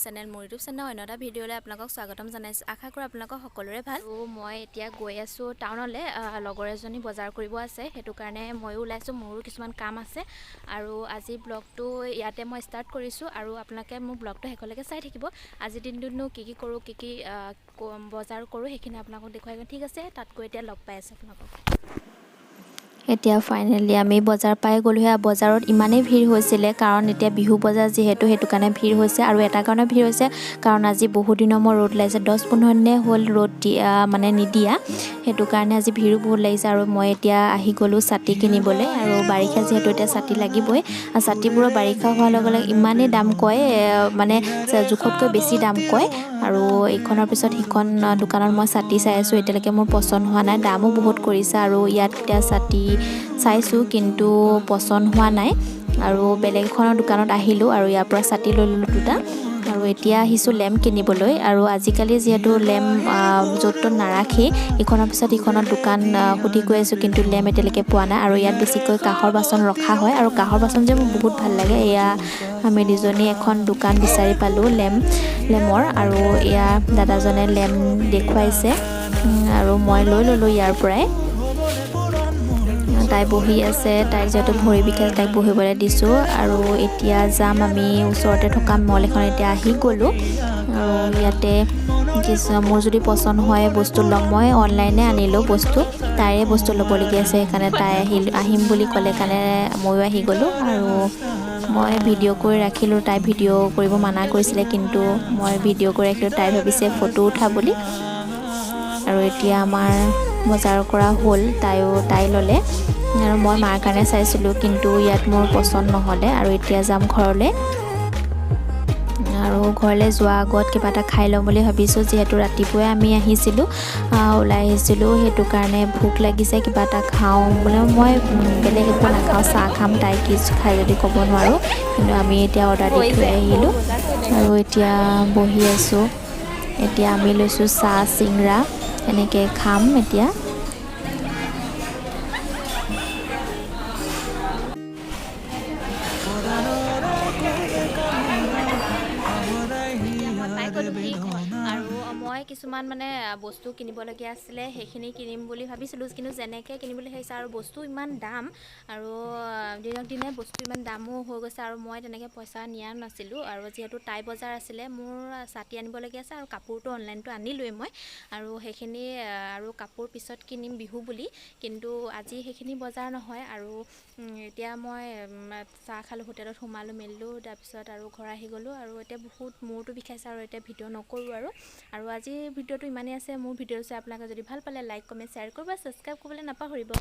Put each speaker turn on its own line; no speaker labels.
Channel. মোৰ YouTube চেনেলৰ অন্য এটা ভিডিঅ'লৈ আপোনালোকক স্বাগতম জনাইছোঁ। আশা কৰোঁ আপোনালোকৰ সকলোৰে ভাল। আৰু মই এতিয়া গৈ আছোঁ টাউনলৈ, লগৰ এজনী বজাৰ কৰিব আছে, সেইটো কাৰণে ময়ো ওলাইছোঁ, মোৰো কিছুমান কাম আছে। আৰু আজি ব্লগটো ইয়াতে মই ষ্টাৰ্ট কৰিছোঁ আৰু আপোনালোকে মোৰ ব্লগটো শেষলৈকে চাই থাকিব। আজিৰ দিনটোতনো কি কি কৰোঁ, কি কি বজাৰ কৰোঁ সেইখিনি আপোনালোকক দেখুৱাই। ঠিক আছে, তাত গৈ এতিয়া লগ পাই আছোঁ আপোনালোকক। এতিয়া ফাইনেলি আমি বজাৰ পাই গ'লোহি। বজাৰত ইমানেই ভিৰ হৈছিলে, কাৰণ এতিয়া বিহু বজাৰ যিহেতু, সেইটো কাৰণে ভিৰ হৈছে। আৰু এটা কাৰণে ভিৰ হৈছে, কাৰণ আজি বহুত দিনৰ মূৰত ৰ'দ ওলাইছে, 10-15 দিনে হ'ল ৰ'দ দিয়া মানে নিদিয়া, সেইটো কাৰণে আজি ভিৰো বহুত লাগিছে। আৰু মই এতিয়া আহি গ'লোঁ ছাতি কিনিবলৈ। আৰু বাৰিষা যিহেতু এতিয়া ছাতি লাগিবই। আৰু ছাতিবোৰৰ বাৰিষা হোৱাৰ লগে লগে ইমানেই দাম কয়, মানে জোখতকৈ বেছি দাম কয়। আৰু এইখনৰ পিছত সিখন দোকানত মই ছাতি চাই আছোঁ, এতিয়ালৈকে মোৰ পচন্দ হোৱা নাই, দামো বহুত কৰিছে। আৰু ইয়াত এতিয়া ছাতি চাইছোঁ কিন্তু পচন্দ হোৱা নাই। আৰু বেলেগ এখনৰ দোকানত আহিলোঁ আৰু ইয়াৰ পৰা ছাতি লৈ ল'লোঁ দুটা। আৰু এতিয়া আহিছোঁ লেম্প কিনিবলৈ। আৰু আজিকালি যিহেতু লেম্প য'ত ত'ত নাৰাখেই, ইখনৰ পিছত ইখনত দোকান সুধি গৈ আছোঁ, কিন্তু লেম্প এতিয়ালৈকে পোৱা নাই। আৰু ইয়াত বেছিকৈ কাঁহৰ বাচন ৰখা হয় আৰু কাঁহৰ বাচন যে মোৰ বহুত ভাল লাগে। এয়া আমি দুজনী এখন দোকান বিচাৰি পালোঁ লেমৰ। আৰু এয়া দাদাজনে লেম্প দেখুৱাইছে আৰু মই লৈ ল'লোঁ ইয়াৰ পৰাই। তাই বহি আছে, তাইৰ যিহেতু ভৰি বিষাইছে তাইক বহিবলৈ দিছোঁ। আৰু এতিয়া যাম আমি ওচৰতে থকা মল এখন, এতিয়া আহি গ'লোঁ। আৰু ইয়াতে কিছু মোৰ যদি পচন্দ হয় বস্তু ল'ম। মই অনলাইনে আনিলোঁ বস্তু, তাইৰে বস্তু ল'বলগীয়া আছে, সেইকাৰণে তাই আহিম বুলি ক'লে কাৰণে ময়ো আহি গ'লোঁ। আৰু মই ভিডিঅ' কৰি ৰাখিলোঁ, তাই ভিডিঅ' কৰিব মানা কৰিছিলে কিন্তু মই ভিডিঅ' কৰি ৰাখিলোঁ, তাই ভাবিছে ফটো উঠা বুলি। আৰু এতিয়া আমাৰ বজাৰ কৰা হ'ল, তাই ল'লে আৰু মই মাৰ কাৰণে চাইছিলোঁ, কিন্তু ইয়াত মোৰ পচন্দ নহ'লে। আৰু এতিয়া যাম ঘৰলৈ। আৰু ঘৰলৈ যোৱাৰ আগত কিবা এটা খাই ল'ম বুলি ভাবিছোঁ, যিহেতু ৰাতিপুৱাই আমি আহিছিলোঁ, ওলাই আহিছিলোঁ, সেইটো কাৰণে ভোক লাগিছে, কিবা এটা খাওঁ বোলে। মই বেলেগ একো নাখাওঁ, চাহ খাম, তাই কি খাই যদি ক'ব নোৱাৰোঁ, কিন্তু আমি এতিয়া অৰ্ডাৰ দি থৈ আহিলোঁ। আৰু এতিয়া বহি আছোঁ। এতিয়া আমি লৈছোঁ চাহ চিংৰা, এনেকৈ খাম এতিয়া। আৰু মই কিছুমান মানে বস্তু কিনিবলগীয়া আছিলে, সেইখিনি কিনিম বুলি ভাবিছিলোঁ, কিন্তু যেনেকৈ কিনিম বুলি ভাবিছোঁ আৰু বস্তু ইমান দাম, আৰু দিনক দিনে বস্তু ইমান দামো হৈ গৈছে। আৰু মই তেনেকৈ পইচা নিয়া নাছিলোঁ। আৰু যিহেতু তাই বজাৰ আছিলে, মোৰ ছাতি আনিবলগীয়া আছে আৰু কাপোৰটো অনলাইনটো আনিলোৱেই মই। আৰু সেইখিনি আৰু কাপোৰ পিছত কিনিম বিহু বুলি, কিন্তু আজি সেইখিনি বজাৰ নহয়। আৰু এতিয়া মই চাহ খালোঁ, হোটেলত সোমালোঁ মেলিলোঁ, তাৰপিছত আৰু ঘৰ আহি গ'লোঁ। আৰু এতিয়া বহুত মূৰটো বিষাইছে আৰু এতিয়া ভিডিঅ' নকৰোঁ আৰু। আৰু আজি ভিডিঅ'টো ইমানেই আছে। মোৰ ভিডিঅ'টো চাই আপোনালোকে যদি ভাল পালে লাইক, কমেণ্ট, শ্বেয়াৰ কৰিব, ছাবস্ক্ৰাইব কৰিবলৈ নাপাহৰিব।